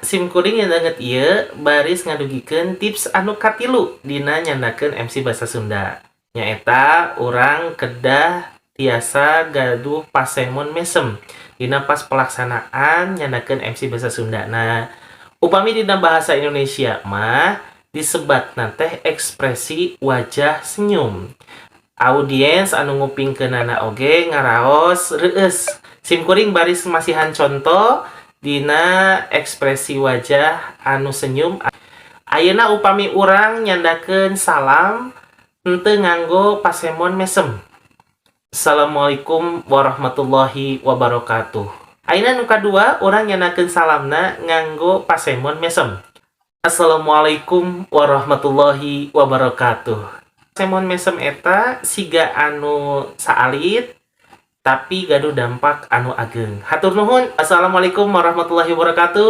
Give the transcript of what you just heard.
Sim kuring yang danget ieu baris ngadugikeun tips anu katilu dina nyandakeun MC basa Sunda. Nyaeta urang kedah tiasa gaduh pasemon mesem dina pas pelaksanaan nyandakeun MC basa Sunda. Nah, upami dina bahasa Indonesia mah disebatna teh ekspresi wajah senyum. Audiens anu ngupingkeunana oge ngaraos reueus. Sim kuring baris masihan contoh dina ekspresi wajah anu senyum. Ayeuna upami urang nyandakeun salam henteu nganggo pasemon mesem. Assalamualaikum warahmatullahi wabarakatuh. Ayeuna nu kadua, urang nyandakeun salamna nganggo pasemon mesem. Assalamualaikum warahmatullahi wabarakatuh. Pasemon mesem eta siga anu saalit, tapi gaduh dampak anu ageng. Hatur nuhun. Assalamualaikum warahmatullahi wabarakatuh.